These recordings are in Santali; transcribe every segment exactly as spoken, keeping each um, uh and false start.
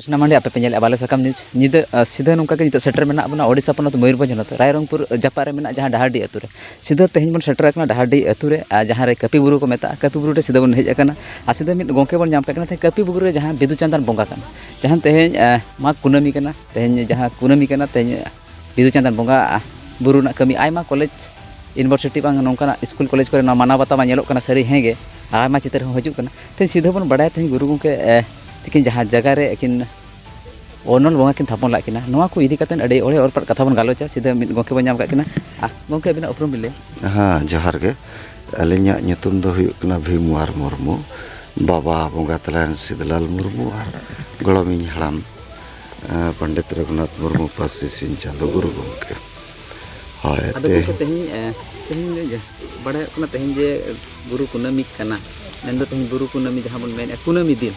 ᱱᱟᱢᱟᱱᱰᱤ ᱟᱯᱮ ᱯᱮ ᱧᱮᱞᱮᱫᱼᱟ ᱵᱟᱞᱮ ᱥᱟᱠᱟᱢ ᱱᱤᱭᱩᱡᱽ᱾ ᱧᱤᱫᱟᱹ, ᱟ, ᱥᱤᱫᱷᱟᱹ ᱱᱚᱝᱠᱟ ᱜᱮ ᱱᱤᱛᱚᱜ ᱥᱮᱴᱮᱨ ᱢᱮᱱᱟᱜ ᱵᱚᱱᱟ ᱳᱰᱤᱥᱟ ᱯᱚᱱᱚᱛ ᱢᱚᱭᱩᱨᱵᱷᱚᱸᱡᱽ ᱦᱚᱱᱚᱛ ᱨᱟᱭᱨᱚᱝᱯᱩᱨ ᱡᱟᱯᱟᱜ ᱨᱮ ᱢᱮᱱᱟᱜ ᱡᱟᱦᱟᱸ ᱰᱟᱦᱟᱨᱰᱤ ᱟᱹᱛᱩ ᱨᱮ᱾ ᱥᱤᱫᱷᱟᱹ ᱛᱮᱦᱮᱧ ᱵᱚᱱ ᱥᱮᱴᱮᱨ ᱟᱠᱟᱱᱟ ᱰᱟᱦᱟᱨᱰᱤ ᱟᱹᱛᱩ ᱨᱮ, ᱟᱨ ᱡᱟᱦᱟᱸ ᱨᱮ ᱠᱟᱹᱯᱤ ᱵᱩᱨᱩ ᱠᱚ ᱢᱮᱛᱟᱜᱼᱟ᱾ ᱠᱟᱹᱯᱤ ᱵᱩᱨᱩ ᱨᱮ ᱥᱤᱫᱷᱟᱹ ᱵᱚᱱ ᱦᱮᱡ ᱟᱠᱟᱱᱟ᱾ ᱟᱨ ᱥᱤᱫᱷᱟᱹ ᱢᱤᱫ ᱜᱚᱢᱠᱮ ᱵᱚᱱ ᱧᱟᱢ ᱠᱮᱫ ᱠᱤᱱᱟ᱾ ᱛᱮᱦᱮᱧ ᱠᱟᱹᱯᱤ ᱵᱩᱨᱩ ᱨᱮ ᱡᱟᱦᱟᱸ ᱵᱤᱫᱩ ᱪᱟᱸᱫᱟᱱ ᱵᱚᱸᱜᱟ ᱠᱟᱱᱟ, ᱡᱟᱦᱟᱸ ᱛᱮᱦᱮᱧ, ᱟ, ᱢᱟᱜᱽ ᱠᱩᱱᱟᱹᱢᱤ ᱠᱟᱱᱟ, ᱛᱮᱦᱮᱧ ᱡᱟᱦᱟᱸ ᱠᱩᱱᱟᱹᱢᱤ ᱠᱟᱱᱟ, ᱛᱮᱦᱮᱧ ᱵᱤᱫᱩ ᱪᱟᱸᱫᱟᱱ ᱵᱚᱸᱜᱟ, ᱟ, ᱵᱩᱨᱩ ᱨᱮᱱᱟᱜ ᱠᱟᱹᱢᱤ ᱟᱭᱢᱟ ᱠᱚᱞᱮᱡᱽ, ᱤᱭᱩᱱᱤᱵᱷᱟᱨᱥᱤᱴᱤ ᱵᱟᱝ ᱱᱚᱝᱠᱟᱱᱟᱜ ᱥᱠᱩᱞ ᱠᱚᱞᱮᱡᱽ ᱠᱚᱨᱮ ᱱᱚᱣᱟ ᱢᱟᱱᱟᱣ ᱵᱟᱛᱟᱣ ᱢᱟ ᱧᱮᱞᱚᱜ ᱠᱟᱱᱟ ᱥᱟᱹᱨᱤ ᱦᱮᱸ ᱜᱮ, ᱟᱭᱢᱟ ᱪᱤᱛᱟᱹᱨ ᱦᱚᱸ ᱦᱤᱡᱩᱜ ᱠᱟᱱᱟ᱾ ᱛᱮᱦᱮᱧ ᱥᱤᱫᱷᱟᱹ ᱵᱚᱱ ᱵᱟᱲᱟᱭᱟ ᱛᱮᱦᱮᱧ ᱜᱩᱨᱩ ᱜᱚᱢᱠᱮ, ᱮ, ᱛᱤᱠᱤᱱ ᱡᱟᱦᱟᱸ ᱡᱟᱭᱜᱟ ᱨᱮ ᱟᱹᱠᱤᱱ ᱚᱱᱚᱞ ᱵᱚᱸᱜᱟ ᱠᱤᱱ ᱛᱷᱟᱯᱚᱱ ᱞᱮᱫ ᱠᱤᱱᱟ, ᱱᱚᱣᱟ ᱠᱚ ᱤᱫᱤ ᱠᱟᱛᱮ ᱟᱹᱰᱤ ᱚᱲᱮ ᱚᱲᱯᱟᱜ ᱠᱟᱛᱷᱟ ᱵᱚᱱ ᱜᱟᱞᱚᱪᱟ᱾ ᱥᱤᱫᱷᱟᱹ ᱢᱤᱫ ᱜᱚᱢᱠᱮ ᱵᱚᱱ ᱧᱟᱢ ᱠᱟᱜ ᱠᱤᱱᱟ᱾ ᱟᱨ ᱜᱚᱢᱠᱮ ᱟᱹᱵᱤᱱᱟᱜ ᱩᱯᱨᱩᱢ ᱵᱤᱱ ᱞᱟᱹᱭᱟ? ᱦᱮᱸ, ᱡᱚᱦᱟᱨ ᱜᱮ᱾ ᱟᱹᱞᱤᱧᱟᱜ ᱧᱩᱛᱩᱢ ᱫᱚ ᱦᱩᱭᱩᱜ ᱠᱟᱱᱟ ᱵᱷᱤᱢᱣᱟᱨ ᱢᱩᱨᱢᱩ᱾ ᱵᱟᱵᱟ ᱵᱚᱸᱜᱟ ᱛᱟᱞᱟᱭᱮᱱ ᱥᱤᱫᱷᱩᱞᱟᱞ ᱢᱩᱨᱢᱩ ᱟᱨ ᱜᱚᱲᱚᱢᱤᱧ ᱦᱟᱲᱟᱢ, ᱮ, ᱯᱚᱱᱰᱤᱛ ᱨᱚᱜᱷᱩᱱᱟᱛᱷ ᱢᱩᱨᱢᱩ ᱯᱟᱹᱨᱥᱤ ᱥᱤᱧ ᱪᱟᱸᱫᱳ ᱜᱩᱨᱩ ᱜᱚᱢᱠᱮ᱾ ᱦᱳᱭ, ᱟᱫᱚ ᱛᱮ- ᱜᱚᱢᱠᱮ ᱛᱮᱦᱮᱧ, ᱮ, ᱛᱮᱦᱮᱧ ᱫᱚ ᱡᱮ ᱵᱟᱲᱟᱭᱚᱜ ᱠᱟᱱᱟ ᱛᱮᱦᱮᱧ ᱡᱮ ᱵᱩᱨᱩ ᱠᱩᱱᱟᱹᱢᱤ ᱠᱟᱱᱟ, ᱢᱮᱱᱫᱚ ᱛᱮᱦᱮᱧ ᱵᱩᱨᱩ ᱠᱩᱱᱟᱹᱢᱤ ᱡᱟᱦᱟᱸ ᱵᱚᱱ ᱢᱮᱱᱮᱫᱼᱟ ᱠᱩᱱᱟᱹᱢᱤ ᱫᱤᱱ᱾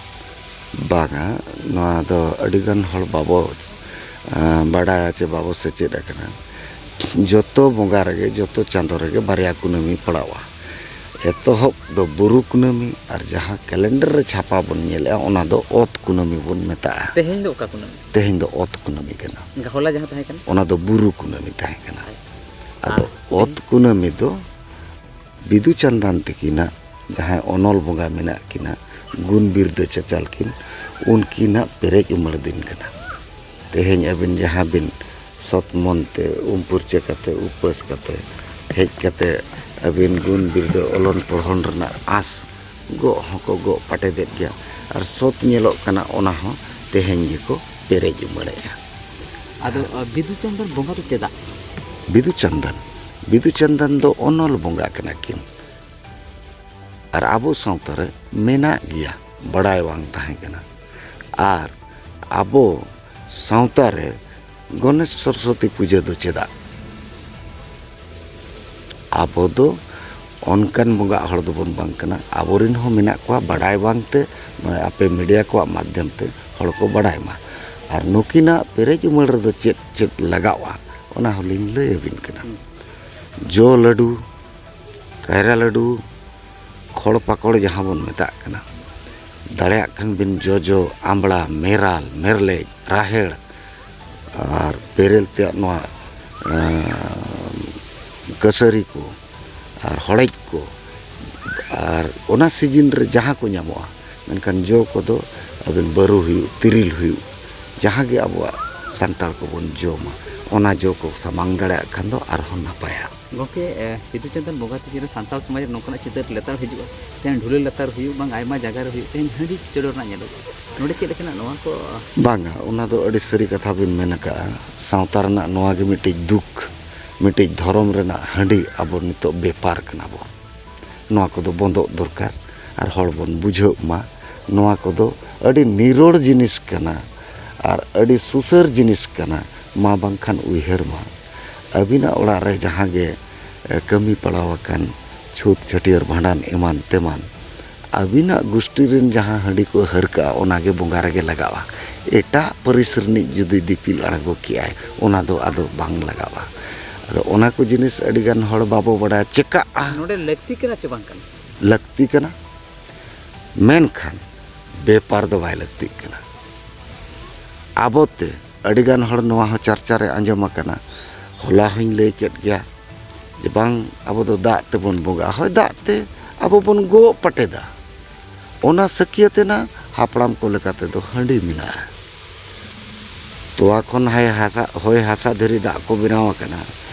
ᱵᱟᱝᱟ, ᱱᱚᱣᱟ ᱫᱚ ᱟᱹᱰᱤᱜᱟᱱ ᱦᱚᱲ ᱵᱟᱵᱚ, ᱮ, ᱵᱟᱰᱟᱭᱟ ᱪᱮ ᱵᱟᱵᱚ ᱥᱮᱪᱮᱫ ᱟᱠᱟᱱᱟ᱾ ᱡᱚᱛᱚ ᱵᱚᱸᱜᱟ ᱨᱮᱜᱮ, ᱡᱚᱛᱚ ᱪᱟᱸᱫᱳ ᱨᱮᱜᱮ ᱵᱟᱨᱭᱟ ᱠᱩᱱᱟᱹᱢᱤ ᱯᱟᱲᱟᱣᱟ᱾ ᱮᱛᱚᱦᱚᱵ ᱫᱚ ᱵᱩᱨᱩ ᱠᱩᱱᱟᱹᱢᱤ, ᱟᱨ ᱡᱟᱦᱟᱸ ᱠᱮᱞᱮᱱᱰᱟᱨ ᱨᱮ ᱪᱷᱟᱯᱟ ᱵᱚᱱ ᱧᱮᱞᱮᱜᱼᱟ, ᱚᱱᱟ ᱫᱚ ᱚᱛ ᱠᱩᱱᱟᱹᱢᱤ ᱵᱚᱱ ᱢᱮᱛᱟᱜᱼᱟ᱾ ᱛᱮᱦᱮᱧ ᱫᱚ ᱚᱠᱟ ᱠᱩᱱᱟᱹᱢᱤ? ᱛᱮᱦᱮᱧ ᱫᱚ ᱚᱛ ᱠᱩᱱᱟᱹᱢᱤ ᱠᱟᱱᱟ᱾ ᱦᱚᱞᱟ ᱡᱟᱦᱟᱸ ᱛᱟᱦᱮᱸ ᱠᱟᱱᱟ? ᱚᱱᱟ ᱫᱚ ᱵᱩᱨᱩ ᱠᱩᱱᱟᱹᱢᱤ ᱛᱟᱦᱮᱸ ᱠᱟᱱᱟ᱾ ᱟᱪᱪᱷᱟ᱾ ᱟᱫᱚ ᱟᱨ ᱚᱛ ᱛᱮᱦᱮᱧ? ᱠᱩᱱᱟᱹᱢᱤ ᱫᱚ ᱵᱤᱫᱩ ᱪᱟᱸᱫᱟᱱ ᱛᱟᱹᱠᱤᱱᱟᱜ ᱡᱟᱦᱟᱸᱭ ᱚᱱᱚᱞ ᱵᱚᱸᱜᱟ ᱢᱮᱱᱟᱜ ᱠᱤᱱᱟ, ᱜᱩᱱ ᱵᱤᱨᱫᱟᱹ ᱪᱟᱪᱟᱞ ᱠᱤᱱ, ᱩᱱᱠᱤᱱᱟᱜ ᱯᱮᱨᱮᱡ ᱩᱢᱟᱹᱲ ᱫᱤᱱ ᱠᱟᱱᱟ᱾ ᱛᱮᱦᱮᱧ ᱟᱹᱵᱤᱱ ᱡᱟᱦᱟᱸ ᱵᱤᱱ ᱥᱚᱛ ᱢᱚᱱ ᱛᱮ ᱩᱢ ᱯᱷᱟᱨᱪᱟ ᱠᱟᱛᱮ, ᱩᱯᱟᱹᱥ ᱠᱟᱛᱮ ᱦᱮᱡ ᱠᱟᱛᱮ ᱟᱹᱵᱤᱱ ᱜᱩᱱ ᱵᱤᱨᱫᱟᱹ ᱚᱞᱚᱱ ᱯᱚᱲᱦᱚᱱ ᱨᱮᱱᱟᱜ ᱟᱸᱥ ᱜᱚᱜ ᱦᱚᱸᱠᱚ ᱜᱚᱜ ᱯᱟᱴᱮᱫᱮᱫ ᱜᱮᱭᱟ, ᱟᱨ ᱥᱚᱛ ᱧᱮᱞᱚᱜ ᱠᱟᱱᱟ, ᱚᱱᱟ ᱦᱚᱸ ᱛᱮᱦᱮᱧ ᱜᱮᱠᱚ ᱯᱮᱨᱮᱡ ᱩᱢᱟᱹᱲᱮᱜᱼᱟ᱾ ᱟᱫᱚ, ᱟ, ᱵᱤᱫᱩ ᱪᱟᱸᱫᱟᱱ ᱵᱚᱸᱜᱟ ᱫᱚ ᱪᱮᱫᱟᱜ? ᱵᱤᱫᱩ ᱪᱟᱸᱫᱟᱱ, ᱵᱤᱫᱩ ᱪᱟᱸᱫᱟᱱ ᱫᱚ ᱚᱱᱚᱞ ᱵᱚᱸᱜᱟ ᱠᱟᱱᱟ ᱠᱤᱱ᱾ ᱟᱨ ᱟᱵᱚ ᱥᱟᱶᱛᱟ ᱨᱮ ᱢᱮᱱᱟᱜ ᱜᱮᱭᱟ, ᱵᱟᱲᱟᱭ ᱵᱟᱝ ᱛᱟᱦᱮᱸ ᱠᱟᱱᱟ᱾ ᱟᱨ ᱟᱵᱚ ᱥᱟᱶᱛᱟ ᱨᱮ ᱜᱚᱱᱮᱥ ᱥᱚᱨᱚᱥᱚᱛᱤ ᱯᱩᱡᱟᱹ ᱫᱚ ᱪᱮᱫᱟᱜ? ᱟᱵᱚ ᱫᱚ ᱚᱱᱠᱟᱱ ᱵᱚᱸᱜᱟ ᱦᱚᱲ ᱫᱚᱵᱚᱱ ᱵᱟᱝ ᱠᱟᱱᱟ᱾ ᱟᱵᱚᱨᱮᱱ ᱦᱚᱸ ᱢᱮᱱᱟᱜ ᱠᱚᱣᱟ, ᱵᱟᱰᱟᱭ ᱵᱟᱝᱛᱮ ᱱᱚᱜᱼᱚᱭ ᱟᱯᱮ ᱢᱤᱰᱤᱭᱟ ᱠᱚᱣᱟᱜ ᱢᱟᱫᱽᱫᱷᱚᱢ ᱛᱮ ᱦᱚᱲ ᱠᱚ ᱵᱟᱰᱟᱭ ᱢᱟ᱾ ᱟᱨ ᱱᱩᱠᱤᱱᱟᱜ ᱯᱮᱨᱮᱡ ᱩᱢᱟᱹᱲ ᱨᱮᱫᱚ ᱪᱮᱫ ᱪᱮᱫ ᱞᱟᱜᱟᱜᱼᱟ, ᱚᱱᱟ ᱦᱚᱸᱞᱤᱧ ᱞᱟᱹᱭ ᱟᱹᱵᱤᱱ ᱠᱟᱱᱟ᱾ ᱡᱚ ᱞᱟᱹᱰᱩ, ᱠᱟᱭᱨᱟ ᱞᱟᱹᱰᱩ, ᱠᱷᱚᱲ ᱯᱟᱠᱚᱲ ᱡᱟᱦᱟᱸ ᱵᱚᱱ ᱢᱮᱛᱟᱜ ᱠᱟᱱᱟ, ᱫᱟᱲᱮᱭᱟᱜ ᱠᱷᱟᱱ ᱵᱤᱱ ᱡᱚᱡᱚ, ᱟᱢᱵᱽᱲᱟ, ᱢᱮᱨᱟᱞ, ᱢᱮᱨᱞᱮᱡ, ᱨᱟᱦᱮᱲ ᱟᱨ ᱵᱮᱨᱮᱞ ᱛᱮᱭᱟᱜ ᱱᱚᱣᱟ ᱮᱸ, ᱠᱟᱹᱥᱟᱹᱨᱤ ᱠᱚ ᱟᱨ ᱦᱚᱲᱮᱡ ᱠᱚ ᱟᱨ ᱚᱱᱟ ᱥᱤᱡᱤᱱ ᱨᱮ ᱡᱟᱦᱟᱸ ᱠᱚ ᱧᱟᱢᱚᱜᱼᱟ, ᱢᱮᱱᱠᱷᱟᱱ ᱡᱚ ᱠᱚᱫᱚ ᱟᱹᱵᱤᱱ ᱵᱟᱹᱨᱩ ᱦᱩᱭᱩᱜ, ᱛᱤᱨᱤᱞ ᱦᱩᱭᱩᱜ, ᱡᱟᱦᱟᱸ ᱜᱮ ᱟᱵᱚᱣᱟᱜ ᱥᱟᱱᱛᱟᱲ ᱠᱚᱵᱚᱱ ᱡᱚᱢᱟ, ᱚᱱᱟ ᱡᱚ ᱠᱚ ᱥᱟᱢᱟᱝ ᱫᱟᱲᱮᱭᱟᱜ ᱠᱷᱟᱱ ᱫᱚ ᱟᱨᱦᱚᱸ ᱱᱟᱯᱟᱭᱟ᱾ ᱜᱚᱢᱠᱮ, ᱮ, ᱵᱤᱫᱩ ᱪᱟᱸᱫᱟᱱ ᱵᱚᱸᱜᱟ ᱛᱤᱠᱤᱱ ᱨᱮ ᱥᱟᱱᱛᱟᱲ ᱥᱚᱢᱟᱡᱽ ᱨᱮ ᱱᱚᱝᱠᱟᱱᱟᱜ ᱪᱤᱛᱟᱹᱨ ᱞᱮᱛᱟᱲ ᱦᱤᱡᱩᱜᱼᱟ, ᱛᱮᱦᱮᱧ ᱰᱷᱩᱞᱟᱹ ᱞᱟᱛᱟᱨ ᱦᱩᱭᱩᱜ, ᱵᱟᱝ ᱟᱭᱢᱟ ᱡᱟᱭᱜᱟ ᱨᱮ ᱦᱩᱭᱩᱜ, ᱛᱮᱦᱮᱧ ᱦᱟᱺᱰᱤ ᱪᱚᱰᱚᱨ ᱨᱮᱱᱟᱜ ᱧᱮᱞᱚᱜᱼᱟ᱾ ᱱᱚᱰᱮ ᱪᱮᱫ ᱞᱮᱠᱟᱱᱟᱜ ᱱᱚᱣᱟ ᱠᱚ? ᱵᱟᱝᱟ, ᱚᱱᱟ ᱫᱚ ᱟᱹᱰᱤ ᱥᱟᱹᱨᱤ ᱠᱟᱛᱷᱟ ᱵᱤᱱ ᱢᱮᱱ ᱟᱠᱟᱫᱼᱟ᱾ ᱥᱟᱶᱛᱟ ᱨᱮᱱᱟᱜ ᱱᱚᱣᱟ ᱜᱮ ᱢᱤᱫᱴᱤᱡ ᱫᱩᱠ, ᱢᱤᱫᱴᱤᱡ ᱫᱷᱚᱨᱚᱢ ᱨᱮᱱᱟᱜ ᱦᱟᱺᱰᱤ ᱟᱵᱚ ᱱᱤᱛᱚᱜ ᱵᱮᱯᱟᱨ ᱠᱟᱱᱟ ᱵᱚ᱾ ᱱᱚᱣᱟ ᱠᱚᱫᱚ ᱵᱚᱱᱫᱚᱜ ᱫᱚᱨᱠᱟᱨ ᱟᱨ ᱦᱚᱲ ᱵᱚᱱ ᱵᱩᱡᱷᱟᱹᱣ ᱢᱟ᱾ ᱱᱚᱣᱟ ᱠᱚᱫᱚ ᱟᱹᱰᱤ ᱱᱤᱨᱚᱲ ᱡᱤᱱᱤᱥ ᱠᱟᱱᱟ ᱟᱨ ᱟᱹᱰᱤ ᱥᱩᱥᱟᱹᱨ ᱡᱤᱱᱤᱥ ᱠᱟᱱᱟ, ᱢᱟ ᱵᱟᱝᱠᱷᱟᱱ ᱩᱭᱦᱟᱹᱨ ᱢᱟ᱾ ᱟᱹᱵᱤᱱᱟᱜ ᱚᱲᱟᱜ ᱨᱮ ᱡᱟᱦᱟᱸ ᱜᱮ, ᱮ, ᱠᱟᱹᱢᱤ ᱯᱟᱲᱟᱣ ᱟᱠᱟᱱ, ᱪᱷᱩᱛ, ᱪᱷᱟᱹᱴᱭᱟᱹᱨ, ᱵᱷᱟᱸᱰᱟᱱ ᱮᱢᱟᱱ ᱛᱮᱢᱟᱱ, ᱟᱹᱵᱤᱱᱟᱜ ᱜᱩᱥᱴᱤ ᱨᱮᱱ ᱡᱟᱦᱟᱸ ᱦᱟᱺᱰᱤ ᱠᱚ ᱦᱟᱹᱨ ᱠᱟᱜᱼᱟ, ᱚᱱᱟ ᱜᱮ ᱵᱚᱸᱜᱟ ᱨᱮᱜᱮ ᱞᱟᱜᱟᱜᱼᱟ᱾ ᱮᱴᱟᱜ ᱯᱟᱹᱨᱤᱥ ᱨᱤᱱᱤᱡ ᱡᱩᱫᱤ ᱫᱤᱯᱤᱞ ᱟᱬᱜᱚ ᱠᱮᱜᱼᱟᱭ, ᱚᱱᱟ ᱫᱚ ᱟᱫᱚ ᱵᱟᱝ ᱞᱟᱜᱟᱜᱼᱟ᱾ ᱟᱫᱚ ᱚᱱᱟ ᱠᱚ ᱡᱤᱱᱤᱥ ᱟᱹᱰᱤᱜᱟᱱ ᱦᱚᱲ ᱵᱟᱵᱚ ᱵᱟᱰᱟᱭᱟ ᱪᱮᱠᱟᱜᱼᱟ᱾ ᱱᱚᱰᱮ ᱞᱟᱹᱠᱛᱤ ᱠᱟᱱᱟ ᱪᱮ ᱵᱟᱝ ᱠᱟᱱᱟ? ᱞᱟᱹᱠᱛᱤ ᱠᱟᱱᱟ, ᱢᱮᱱᱠᱷᱟᱱ ᱵᱮᱯᱟᱨ ᱫᱚ ᱵᱟᱭ ᱞᱟᱹᱠᱛᱤᱜ ᱠᱟᱱᱟ᱾ ᱟᱵᱚᱛᱮ ᱟᱹᱰᱤᱜᱟᱱ ᱦᱚᱲ ᱱᱚᱣᱟ ᱦᱚᱸ ᱪᱟᱨᱪᱟ ᱨᱮ ᱟᱸᱡᱚᱢ ᱟᱠᱟᱱᱟ, ᱦᱚᱞᱟ ᱦᱚᱸᱧ ᱞᱟᱹᱭ ᱠᱮᱫ ᱜᱮᱭᱟ ᱡᱮ ᱵᱟᱝ, ᱟᱵᱚ ᱫᱚ ᱫᱟᱜ ᱛᱮᱵᱚᱱ ᱵᱚᱸᱜᱟᱜᱼᱟ᱾ ᱦᱳᱭ, ᱫᱟᱜ ᱛᱮ ᱟᱵᱚ ᱵᱚᱱ ᱜᱚᱜ ᱯᱟᱴᱮᱫᱟ, ᱚᱱᱟ ᱥᱟᱹᱠᱷᱤᱭᱟᱹ ᱛᱮᱱᱟ ᱦᱟᱯᱲᱟᱢ ᱠᱚ ᱞᱮᱠᱟ ᱛᱮᱫᱚ ᱦᱟᱺᱰᱤ ᱢᱮᱱᱟᱜᱼᱟ᱾ ᱛᱚᱣᱟ ᱠᱷᱚᱱ ᱦᱟᱭ ᱦᱟᱥᱟ, ᱦᱚᱭ ᱦᱟᱥᱟ ᱫᱷᱟᱹᱨᱤᱡ ᱫᱟᱜ ᱠᱚ ᱵᱮᱱᱟᱣ ᱟᱠᱟᱱᱟ᱾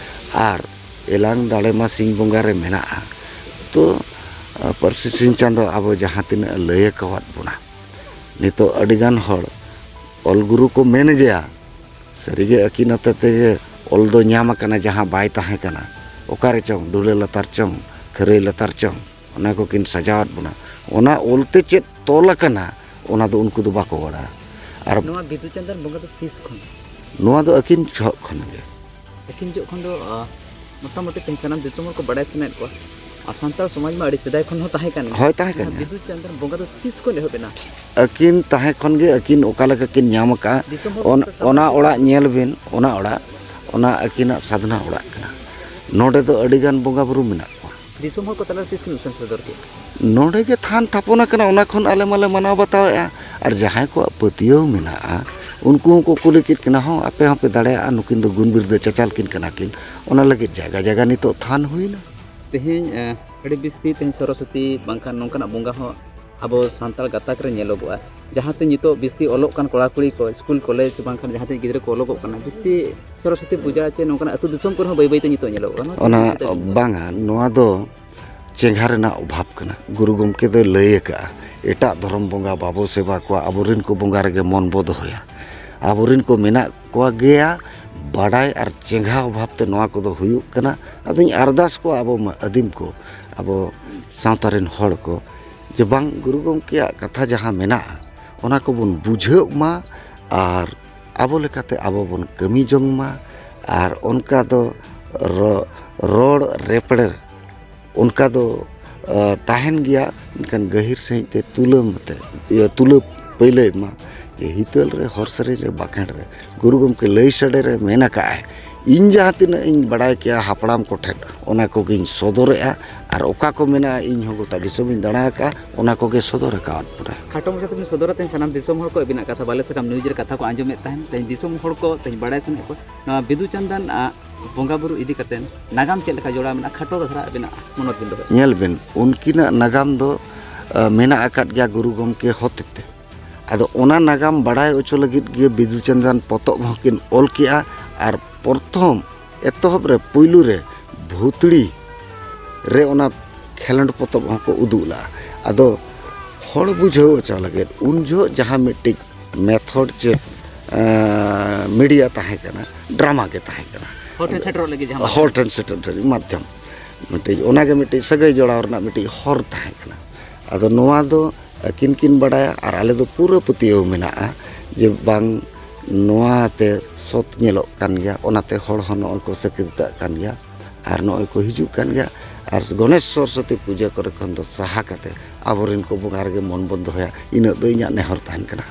ᱟᱨ ᱮᱞᱟᱝ ᱫᱟᱲᱮ ᱢᱟ ᱥᱤᱧ ᱵᱚᱸᱜᱟ ᱨᱮ ᱢᱮᱱᱟᱜᱼᱟ᱾ ᱛᱚ, ᱯᱟᱹᱨᱥᱤ ᱥᱤᱧ ᱪᱟᱸᱫᱚ ᱟᱵᱚ ᱡᱟᱦᱟᱸ ᱛᱤᱱᱟᱹᱜ ᱞᱟᱹᱭ ᱟᱠᱟᱣᱟᱫ ᱵᱚᱱᱟ, ᱱᱤᱛᱚᱜ ᱟᱹᱰᱤᱜᱟᱱ ᱦᱚᱲ ᱚᱞ ᱜᱩᱨᱩ ᱠᱚ ᱢᱮᱱ ᱜᱮᱭᱟ, ᱥᱟᱹᱨᱤᱜᱮ ᱟᱹᱠᱤᱱ ᱦᱚᱛᱮ ᱛᱮᱜᱮ ᱚᱞ ᱫᱚ ᱧᱟᱢ ᱟᱠᱟᱱᱟ, ᱡᱟᱦᱟᱸ ᱵᱟᱭ ᱛᱟᱦᱮᱸ ᱠᱟᱱᱟ᱾ ᱚᱠᱟ ᱨᱮᱪᱚᱝ, ᱰᱷᱩᱞᱟᱹ ᱞᱟᱛᱟᱨ ᱪᱚᱝ, ᱠᱷᱟᱹᱨᱟᱹᱭ ᱞᱟᱛᱟᱨ ᱪᱚᱝ, ᱚᱱᱟ ᱠᱚᱠᱤᱱ ᱥᱟᱡᱟᱣᱟᱫ ᱵᱚᱱᱟ᱾ ᱚᱱᱟ ᱚᱞ ᱛᱮ ᱪᱮᱫ ᱛᱚᱞ ᱟᱠᱟᱱᱟ, ᱚᱱᱟ ᱫᱚ ᱩᱱᱠᱩ ᱫᱚ ᱵᱟᱠᱚ ᱵᱟᱲᱟᱭᱟ᱾ ᱟᱨ ᱱᱚᱣᱟ ᱵᱤᱫᱩ ᱪᱟᱸᱫᱟᱱ ᱵᱚᱸᱜᱟ ᱫᱚ ᱛᱤᱥ ᱠᱷᱚᱱ? ᱱᱚᱣᱟ ᱫᱚ ᱟᱹᱠᱤᱱ ᱡᱚᱦᱚᱜ ᱠᱷᱚᱱ ᱜᱮ᱾ ᱟᱹᱠᱤᱱ ᱡᱚᱦᱚᱜ ᱠᱷᱚᱱ ᱫᱚ, ᱟ, ᱢᱚᱴᱟᱢᱩᱴᱤ ᱛᱮᱦᱮᱧ ᱥᱟᱱᱟᱢ ᱫᱤᱥᱚᱢ ᱦᱚᱲ ᱠᱚ ᱵᱟᱲᱟᱭ ᱥᱟᱱᱟᱭᱮᱫ ᱠᱚᱣᱟ᱾ ᱟᱨ ᱥᱟᱱᱛᱟᱲ ᱥᱚᱢᱟᱡᱽ ᱢᱟ ᱟᱹᱰᱤ ᱥᱮᱫᱟᱭ ᱠᱷᱚᱱ ᱦᱚᱸ ᱛᱟᱦᱮᱸ ᱠᱟᱱ ᱜᱮᱭᱟ᱾ ᱦᱳᱭ, ᱛᱟᱦᱮᱸ ᱠᱟᱱ ᱚᱱᱟ ᱜᱮᱭᱟ᱾ ᱵᱤᱫᱩ ᱪᱟᱸᱫᱟᱱ ᱵᱚᱸᱜᱟ ᱫᱚ ᱛᱤᱥ ᱠᱷᱚᱱ ᱮᱦᱚᱵ ᱮᱱᱟ? ᱟᱹᱠᱤᱱ ᱛᱟᱦᱮᱸ ᱠᱷᱚᱱ ᱜᱮ ᱟᱹᱠᱤᱱ ᱚᱠᱟ ᱞᱮᱠᱟ ᱠᱤᱱ ᱧᱟᱢ ᱟᱠᱟᱫᱼᱟ, ᱫᱤᱥᱚᱢ ᱦᱚᱲ ᱚᱱ-, ᱠᱚ ᱥᱟᱢᱟᱝ ᱚᱱᱟ ᱨᱮ ᱚᱲᱟᱜ ᱧᱮᱞ ᱵᱤᱱ, ᱚᱱᱟ ᱚᱲᱟᱜ, ᱚᱱᱟ ᱟᱹᱠᱤᱱᱟᱜ ᱥᱟᱫᱷᱱᱟ ᱚᱲᱟᱜ ᱠᱟᱱᱟ᱾ ᱱᱚᱰᱮ ᱫᱚ ᱟᱹᱰᱤᱜᱟᱱ ᱵᱚᱸᱜᱟ ᱵᱩᱨᱩ ᱢᱮᱱᱟᱜ ᱠᱚᱣᱟ᱾ ᱫᱤᱥᱚᱢ ᱦᱚᱲ ᱠᱚ ᱛᱟᱞᱟᱨᱮ ᱛᱤᱥ ᱠᱤᱱ ᱩᱪᱷᱟᱹᱱ ᱥᱚᱫᱚᱨ ᱠᱮᱫ? ᱱᱚᱰᱮ ᱜᱮ ᱛᱷᱟᱱ ᱛᱷᱟᱯᱚᱱ ᱟᱠᱟᱱᱟ, ᱚᱱᱟ ᱠᱷᱚᱱ ᱟᱞᱮ ᱢᱟᱞᱮ ᱢᱟᱱᱟᱣ ᱵᱟᱛᱟᱣᱮᱫᱼᱟ᱾ ᱟᱨ ᱡᱟᱦᱟᱸᱭ ᱠᱚᱣᱟᱜ ᱯᱟᱹᱛᱭᱟᱹᱣ ᱢᱮᱱᱟᱜᱼᱟ, ᱩᱱᱠᱩ ᱦᱚᱸᱠᱚ ᱠᱩᱞᱤ ᱠᱮᱫ ᱠᱤᱱᱟ, "ᱦᱚᱸ, ᱟᱯᱮ ᱦᱚᱸᱯᱮ ᱫᱟᱲᱮᱭᱟᱜᱼᱟ, ᱱᱩᱠᱤᱱ ᱫᱚ ᱜᱩᱱ ᱵᱤᱨᱫᱟᱹ ᱪᱟᱪᱟᱞ ᱠᱤᱱ ᱠᱟᱱᱟ ᱠᱤᱱ?" ᱚᱱᱟ ᱞᱟᱹᱜᱤᱫ ᱡᱟᱭᱜᱟ ᱡᱟᱭᱜᱟ ᱱᱤᱛᱚᱜ ᱛᱷᱟᱱ ᱦᱩᱭᱱᱟ᱾ ᱛᱮᱦᱮᱧ, ᱮ, ᱟᱹᱰᱤ ᱵᱤᱥᱛᱤ ᱛᱮᱦᱮᱧ ᱥᱚᱨᱚᱥᱚᱛᱤ ᱵᱟᱝᱠᱷᱟᱱ ᱱᱚᱝᱠᱟᱱᱟᱜ ᱵᱚᱸᱜᱟ ᱦᱚᱸ ᱟᱵᱚ ᱥᱟᱱᱛᱟᱲ ᱜᱟᱛᱟᱠ ᱨᱮ ᱧᱮᱞᱚᱜᱚᱜᱼᱟ, ᱡᱟᱦᱟᱸᱛᱮ ᱱᱤᱛᱚᱜ ᱵᱤᱥᱛᱤ ᱚᱞᱚᱜ ᱠᱟᱱ ᱠᱚᱲᱟ ᱠᱩᱲᱤ ᱠᱚ ᱥᱠᱩᱞ ᱠᱚᱞᱮᱡᱽ ᱵᱟᱝᱠᱷᱟᱱ ᱡᱟᱦᱟᱸ ᱛᱤᱱᱟᱹᱜ ᱜᱤᱫᱽᱨᱟᱹ ᱠᱚ ᱚᱞᱚᱜᱚᱜ ᱠᱟᱱᱟ, ᱵᱤᱥᱛᱤ ᱥᱚᱨᱚᱥᱚᱛᱤ ᱯᱩᱡᱟ ᱪᱮ ᱱᱚᱝᱠᱟᱱᱟᱜ ᱟᱹᱛᱩ ᱫᱤᱥᱚᱢ ᱠᱚᱨᱮ ᱦᱚᱸ ᱵᱟᱹᱭ ᱵᱟᱹᱭ ᱛᱮ ᱱᱤᱛᱚᱜ ᱧᱮᱞᱚᱜᱚᱜ ᱠᱟᱱᱟ᱾ ᱚᱱᱟ ᱵᱟᱝᱟ, ᱱᱚᱣᱟ ᱫᱚ ᱪᱮᱸᱜᱷᱟ ᱨᱮᱱᱟᱜ ᱚᱵᱷᱟᱵᱽ ᱠᱟᱱᱟ᱾ ᱜᱩᱨᱩ ᱜᱚᱢᱠᱮ ᱫᱚᱭ ᱞᱟᱹᱭ ᱟᱠᱟᱫᱼᱟ, ᱮᱴᱟᱜ ᱫᱷᱚᱨᱚᱢ ᱵᱚᱸᱜᱟ ᱵᱟᱵᱚ ᱥᱮᱵᱟ ᱠᱚᱣᱟ, ᱟᱵᱚᱨᱮᱱ ᱠᱚ ᱵᱚᱸᱜᱟ ᱨᱮᱜᱮ ᱢᱚᱱ ᱵᱚ ᱫᱚᱦᱚᱭᱟ᱾ ᱟᱵᱚᱨᱮᱱ ᱠᱚ ᱢᱮᱱᱟᱜ ᱠᱚᱣᱟ ᱜᱮᱭᱟ, ᱵᱟᱰᱟᱭ ᱟᱨ ᱪᱮᱸᱜᱷᱟ ᱚᱵᱷᱟᱵᱽ ᱛᱮ ᱱᱚᱣᱟ ᱠᱚᱫᱚ ᱦᱩᱭᱩᱜ ᱠᱟᱱᱟ᱾ ᱟᱫᱚᱧ ᱟᱨᱫᱟᱥ ᱠᱚᱣᱟ ᱟᱵᱚ ᱢᱟ-, ᱟᱹᱫᱤᱢ ᱠᱚ, ᱟᱵᱚ ᱥᱟᱶᱛᱟ ᱨᱮᱱ ᱦᱚᱲ ᱠᱚ, ᱡᱮ ᱵᱟᱝ, ᱜᱩᱨᱩ ᱜᱚᱢᱠᱮᱭᱟᱜ ᱠᱟᱛᱷᱟ ᱡᱟᱦᱟᱸ ᱢᱮᱱᱟᱜᱼᱟ, ᱚᱱᱟ ᱠᱚᱵᱚᱱ ᱵᱩᱡᱷᱟᱹᱣ ᱢᱟ ᱟᱨ ᱟᱵᱚ ᱞᱮᱠᱟᱛᱮ ᱟᱵᱚ ᱵᱚᱱ ᱠᱟᱹᱢᱤ ᱡᱚᱝ ᱢᱟ᱾ ᱟᱨ ᱚᱱᱠᱟ ᱫᱚ ᱨᱚ-, ᱨᱚᱲ ᱨᱮᱯᱲᱮᱨ ᱚᱱᱠᱟ ᱫᱚ, ᱟ, ᱛᱟᱦᱮᱱ ᱜᱮᱭᱟ, ᱢᱮᱱᱠᱷᱟᱱ ᱜᱟᱹᱦᱤᱨ ᱥᱟᱺᱦᱤᱡ ᱛᱮ ᱛᱩᱞᱟᱹᱢ ᱟᱛᱮ, ᱤᱭᱟᱹ, ᱛᱩᱞᱟᱹ ᱯᱟᱹᱭᱞᱟᱹᱭ ᱢᱟ, ᱡᱮ ᱦᱤᱛᱟᱹᱞ ᱨᱮ, ᱦᱚᱨ ᱥᱮᱨᱮᱧ ᱨᱮ, ᱵᱟᱠᱷᱮᱬ ᱨᱮ ᱜᱩᱨᱩ ᱜᱚᱢᱠᱮ ᱞᱟᱹᱭ ᱥᱟᱰᱮ ᱨᱮ ᱢᱮᱱ ᱟᱠᱟᱫᱼᱟᱭ, ᱤᱧ ᱡᱟᱦᱟᱸ ᱛᱤᱱᱟᱹᱜ ᱤᱧ ᱵᱟᱲᱟᱭ ᱠᱮᱭᱟ ᱦᱟᱯᱲᱟᱢ ᱠᱚᱴᱷᱮᱱ, ᱚᱱᱟ ᱠᱚᱜᱮᱧ ᱥᱚᱫᱚᱨᱮᱜᱼᱟ᱾ ᱟᱨ ᱚᱠᱟ ᱠᱚ ᱢᱮᱱᱟᱜᱼᱟ, ᱤᱧ ᱦᱚᱸ ᱜᱚᱴᱟ ᱫᱤᱥᱚᱢᱤᱧ ᱫᱟᱬᱟ ᱟᱠᱟᱫᱼᱟ, ᱚᱱᱟ ᱠᱚᱜᱮ ᱥᱚᱫᱚᱨ ᱟᱠᱟᱣᱟᱫ ᱵᱚᱱᱟᱭ᱾ ᱠᱷᱟᱴᱚ ᱢᱟᱪᱷᱟ ᱛᱮᱵᱤᱱ ᱥᱚᱫᱚᱨᱟ, ᱛᱮᱦᱮᱧ ᱥᱟᱱᱟᱢ ᱫᱤᱥᱚᱢ ᱦᱚᱲ ᱠᱚ ᱟᱹᱵᱤᱱᱟᱜ ᱠᱟᱛᱷᱟ ᱵᱟᱞᱮ ᱥᱟᱠᱟᱢ ᱱᱤᱭᱩᱡᱽ ᱨᱮ ᱠᱟᱛᱷᱟ ᱠᱚ ᱟᱸᱡᱚᱢᱮᱫ ᱛᱟᱦᱮᱱ, ᱛᱮᱦᱮᱧ ᱫᱤᱥᱚᱢ ᱦᱚᱲ ᱠᱚ ᱛᱮᱦᱮᱧ ᱵᱟᱲᱟᱭ ᱥᱟᱱᱟᱭᱮᱫ ᱠᱚᱣᱟ᱾ ᱱᱚᱣᱟ ᱵᱤᱫᱩ ᱪᱟᱸᱫᱟᱱ, ᱟ, ᱵᱚᱸᱜᱟ ᱵᱩᱨᱩ ᱤᱫᱤ ᱠᱟᱛᱮ ᱱᱟᱜᱟᱢ ᱪᱮᱫ ᱞᱮᱠᱟ ᱡᱚᱲᱟᱣ ᱢᱮᱱᱟᱜᱼᱟ, ᱠᱷᱟᱴᱚ ᱫᱷᱟᱨᱟ ᱟᱵᱤᱱᱟᱜ ᱢᱚᱱᱚᱛ ᱵᱤᱱ ᱫᱚᱦᱚᱭᱟ? ᱧᱮᱞ ᱵᱤᱱ, ᱩᱱᱠᱤᱱᱟᱜ ᱱᱟᱜᱟᱢ ᱫᱚ, ᱟ, ᱢᱮᱱᱟᱜ ᱟᱠᱟᱫ ᱜᱮᱭᱟ ᱜᱩᱨᱩ ᱜᱚᱢᱠᱮ ᱦᱚᱛᱮᱛᱮ᱾ ᱟᱫᱚ ᱚᱱᱟ ᱱᱟᱜᱟᱢ ᱵᱟᱲᱟᱭ ᱦᱚᱪᱚ ᱞᱟᱹᱜᱤᱫ ᱜᱮ ᱵᱤᱫᱩ ᱪᱟᱸᱫᱟᱱ ᱯᱚᱛᱚᱵ ᱦᱚᱸᱠᱤᱱ ᱚᱞ ᱠᱮᱜᱼᱟ᱾ ᱟᱨ ᱯᱨᱚᱛᱷᱚᱢ ᱮᱛᱚᱦᱚᱵ ᱨᱮ, ᱯᱩᱭᱞᱩ ᱨᱮ ᱵᱷᱩᱛᱲᱤ ᱨᱮ ᱚᱱᱟ ᱠᱷᱮᱞᱳᱸᱰ ᱯᱚᱛᱚᱵ ᱦᱚᱸᱠᱚ ᱩᱫᱩᱜ ᱞᱟᱜᱼᱟ᱾ ᱟᱫᱚ ᱦᱚᱲ ᱵᱩᱡᱷᱟᱹᱣ ᱦᱚᱪᱚ ᱞᱟᱹᱜᱤᱫ ᱩᱱ ᱡᱚᱦᱚᱜ ᱡᱟᱦᱟᱸ ᱢᱤᱫᱴᱤᱡ ᱢᱮᱛᱷᱚᱰ ᱪᱮ, ᱮᱸ, ᱢᱤᱰᱤᱭᱟ ᱛᱟᱦᱮᱸ ᱠᱟᱱᱟ, ᱰᱨᱟᱢᱟ ᱜᱮ ᱛᱟᱦᱮᱸ ᱠᱟᱱᱟ᱾ ᱦᱚᱲ ᱴᱷᱮᱱ ᱥᱮᱴᱮᱨᱚᱜ ᱞᱟᱹᱜᱤᱫ ᱡᱟᱦᱟᱸ ᱦᱚᱲ ᱢᱟᱫᱽᱫᱷᱚᱢ᱾ ᱴᱷᱮᱱ ᱥᱮᱴᱮᱨ ᱞᱟᱹᱜᱤᱫ ᱢᱟᱫᱽᱫᱷᱚᱢ᱾ ᱢᱤᱫᱴᱤᱡ, ᱚᱱᱟᱜᱮ ᱢᱤᱫᱴᱤᱡ ᱥᱟᱹᱜᱟᱹᱭ ᱡᱚᱲᱟᱣ ᱨᱮᱱᱟᱜ ᱢᱤᱫᱴᱤᱡ ᱦᱚᱨ ᱛᱟᱦᱮᱸ ᱠᱟᱱᱟ᱾ ᱟᱫᱚ ᱱᱚᱣᱟ ᱫᱚ ᱟᱹᱠᱤᱱ ᱠᱤᱱ ᱵᱟᱰᱟᱭᱟ ᱟᱨ ᱟᱞᱮ ᱫᱚ ᱯᱩᱨᱟᱹ ᱯᱟᱹᱛᱭᱟᱹᱣ ᱢᱮᱱᱟᱜᱼᱟ ᱡᱮ ᱵᱟᱝ, ᱱᱚᱣᱟ ᱛᱮ ᱥᱚᱛ ᱧᱮᱞᱚᱜ ᱠᱟᱱ ᱜᱮᱭᱟ, ᱚᱱᱟᱛᱮ ᱦᱚᱲ ᱦᱚᱸ ᱱᱚᱜᱼᱚᱭ ᱠᱚ ᱥᱟᱹᱠᱷᱤᱛᱟᱜ ᱠᱟᱱ ᱜᱮᱭᱟ ᱟᱨ ᱱᱚᱜᱼᱚᱭ ᱠᱚ ᱦᱤᱡᱩᱜ ᱠᱟᱱ ᱜᱮᱭᱟ᱾ ᱟᱨ ᱜᱚᱱᱮᱥ ᱥᱚᱨᱚᱥᱚᱛᱤ ᱯᱩᱡᱟᱹ ᱠᱚᱨᱮ ᱠᱷᱚᱱ ᱫᱚ ᱥᱟᱦᱟ ᱠᱟᱛᱮ ᱟᱵᱚᱨᱮᱱ ᱠᱚ ᱵᱚᱸᱜᱟ ᱨᱮᱜᱮ ᱢᱚᱱ ᱵᱚᱱ ᱫᱚᱦᱚᱭᱟ, ᱤᱱᱟᱹᱜ ᱫᱚ ᱤᱧᱟᱹᱜ ᱱᱮᱦᱚᱨ ᱛᱟᱦᱮᱱ ᱠᱟᱱᱟ᱾